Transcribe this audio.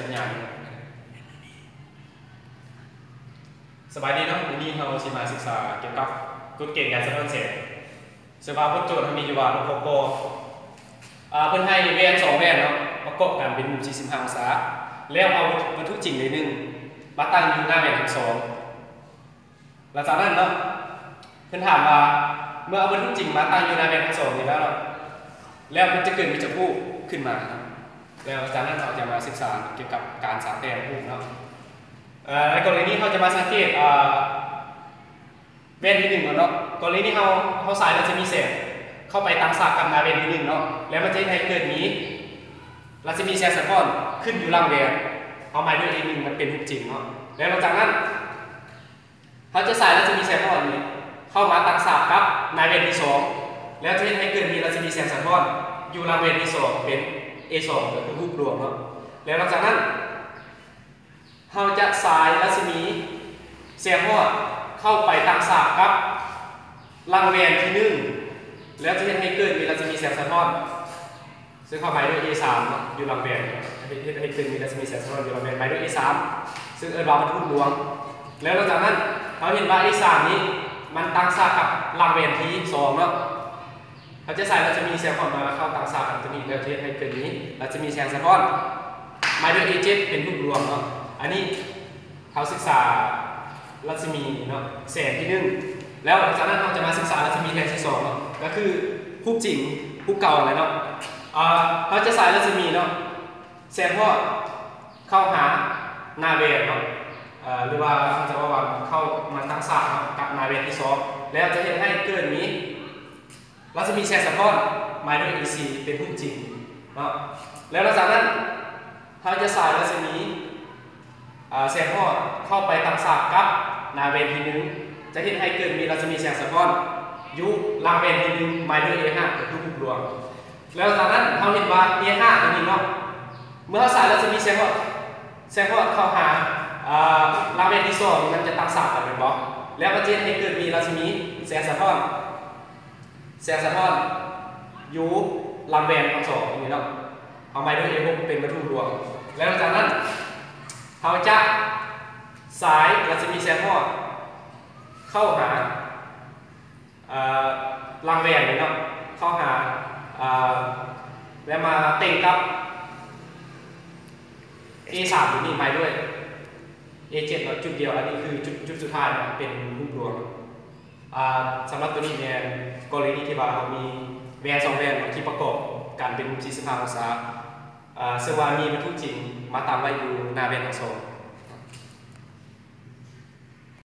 ສັນຍານ. ສະບາຍດີເນາະ, ມື້ນີ້ເຮົາຊິມາສຶກສາກ່ຽວກັບກົດເກນການສະທ້ອນແສງ. ເຊິ່ງວ່າບົດໂຈດເຮົາມີຢູ່ວ່າ ປະກອບ ອາ ເພິ່ນໃຫ້ແວ່ນສອງແວ່ນເນາະ ປະກອບກັນເປັນມຸມສີ່ສິບຫ້າອົງສາ ແລ້ວເອົາວັດຖຸຈິງໃດໜຶ່ງມາຕັ້ງຢູ່ໜ້າແວ່ນທັງສອງ. ຫຼັງຈາກນັ້ນເນາະ ເພິ່ນຖາມວ່າ ເມື່ອເອົາວັດຖຸຈິງມາຕັ້ງຢູ່ໜ້າແວ່ນທັງສອງນີ້ແລ້ວເນາະ ແລ້ວມັນຈະເກີດມີຈັກຮູບຂຶ້ນມາເນາະ. ແລ້ວຈາກນັ້ນເຮົາຈະມາສຶກສາກ່ຽວກັບການສາແຕ້ມຮູບເນາະ. ເອີ ໃນກໍລະນີນີ້ເຮົາຈະມາສັງເກດ ເອີ ແວ່ນທີໜຶ່ງກ່ອນເນາະ. ກໍລະນີນີ້ເຮົາ ເຮົາສາຍລັດສະໝີແສງເຂົ້າໄປຕັ້ງສາກກັບໜ້າແວ່ນທີໜຶ່ງເນາະ ແລ້ວມັນຈະເຮັດໃຫ້ເກີດມີລັດສະໝີແສງສະທ້ອນຂຶ້ນຢູ່ຫຼັງແວ່ນ. ເຮົາໝາຍດ້ວຍ A ໜຶ່ງ ມັນເປັນຮູບຈິງເນາະ. ແລ້ວຫຼັງຈາກນັ້ນ ເຮົາຈະສາຍລັດສະໝີແສງອ່ອນນີ້ເຂົ້າມາຕັ້ງສາກກັບໜ້າແວ່ນທີສອງ ແລ້ວຈະເຮັດໃຫ້ເກີດມີລັດສະໝີແສງສະທ້ອນຢູ່ຫຼັງແວ່ນທີສອງເປັນ A ສອງ ກໍຄືຮູບລວງເນາະ. ແລ້ວຫຼັງຈາກນັ້ນ ເຮົາຈະສາຍລັດສະໝີແສງຮອດເຂົ້າໄປຕັ້ງສາກກັບຫຼັງແວ່ນທີໜຶ່ງ ແລ້ວຈະເຮັດໃຫ້ເກີດມີລັດສະໝີແສງສະທ້ອນ ເຊິ່ງເຮົາໝາຍດ້ວຍ A ສາມເນາະ ຢູ່ຫຼັງແວ່ນ ເຮັດ ເຮັດໃຫ້ເກີດມີລັດສະໝີແສງສະທ້ອນຢູ່ຫຼັງແວ່ນ ໝາຍດ້ວຍ A ສາມ ເຊິ່ງເອີ້ນວ່າວັດຖຸລວງ. ແລ້ວຫຼັງຈາກນັ້ນ ເຮົາເຫັນວ່າ A ສາມນີ້ມັນຕັ້ງສາກກັບຫຼັງແວ່ນທີສອງເນາະ. ເຮົາຈະສາຍລັດສະໝີແສງຮອດມາເຂົ້າຕັ້ງສາກກັບຕົວນີ້ ແລ້ວຈະເຮັດໃຫ້ເກີດມີລັດສະໝີແສງສະທ້ອນ ໝາຍດ້ວຍ A ເຈັດ ເປັນຮູບລວງເນາະ. ອັນນີ້ເຮົາສຶກສາລັດສະໝີເນາະ ແສງທີໜຶ່ງ. ແລ້ວຈາກນັ້ນເຮົາຈະມາສຶກສາລັດສະໝີແທ່ງທີສອງເນາະ ກໍຄືຮູບຈິງ ຮູບເກົ່າຫັ້ນແຫຼະເນາະ. ເຮົາຈະສາຍລັດສະໝີເນາະ ແສງຮອດເຂົ້າຫາໜ້າແວ່ນເນາະ ເອີ ຫຼືວ່າເຮົາຈະເວົ້າວ່າເຂົ້າມາຕັ້ງສາກເນາະ ກັບໜ້າແວ່ນທີສອງ ແລ້ວຈະເຮັດໃຫ້ເກີດມີ ລັດສະໝີແສງສະທ້ອນ ໝາຍດ້ວຍ A ສີ່ ເປັນຮູບຈິງເນາະ. ແລ້ວຫຼັງຈາກນັ້ນ ເຮົາຈະສາຍລັດສະໝີ ອາ ແສງຮອດເຂົ້າໄປຕັ້ງສາກກັບໜ້າແວ່ນທີໜຶ່ງ ຈະເຮັດໃຫ້ເກີດມີລັດສະໝີແສງສະທ້ອນຢູ່ຫຼັງແວ່ນທີໜຶ່ງ ໝາຍດ້ວຍ A ຫ້າ ກໍຄືຮູບລວງ. ແລ້ວຈາກນັ້ນ ເຮົາເຫັນວ່າ A ຫ້າ ຕົວນີ້ເນາະ ເມື່ອເຮົາສາຍລັດສະໝີແສງຮອດ ແສງຮອດເຂົ້າຫາ ອາ ຫຼັງແວ່ນທີສອງ ມັນຈະຕັ້ງສາກກັນແມ່ນບໍ່? ແລ້ວມັນຈະເຮັດໃຫ້ເກີດມີລັດສະໝີແສງສະທ້ອນ ແສງສະທ້ອນຢູ່ຫຼັງແວ່ນທັງສອງນີ້ເນາະ ເຮົາໝາຍດ້ວຍ A ຫົກ ເປັນວັດຖຸລວງ. ແລ້ວຫຼັງຈາກນັ້ນ ເຮົາຈະສາຍລັດສະໝີແສງຮອດເຂົ້າຫາ ເອີ ຫຼັງແວ່ນນີ້ເນາະ ເຂົ້າຫາ ເອີ ແລ້ວມາເຕັງກັບ A ສາມ ຕົວນີ້ ໝາຍດ້ວຍ A ເຈັດ ເນາະ ຈຸດດຽວ. ອັນນີ້ຄືຈຸດ ຈຸດສຸດທ້າຍເນາະ ເປັນຮູບລວງ. ອາ ສຳລັບຕົວນີ້ແມ່ນກໍລະນີທີ່ວ່າເຮົາມີແວ່ນສອງແວ່ນເນາະ ທີ່ປະກອບກັນເປັນມຸມສີ່ສິບຫ້າອົງສາ ອາ ເຊິ່ງວ່າມີວັດຖຸຈິງມາຕັ້ງໄວ້ຢູ່ໜ້າແວ່ນທັງສອງ.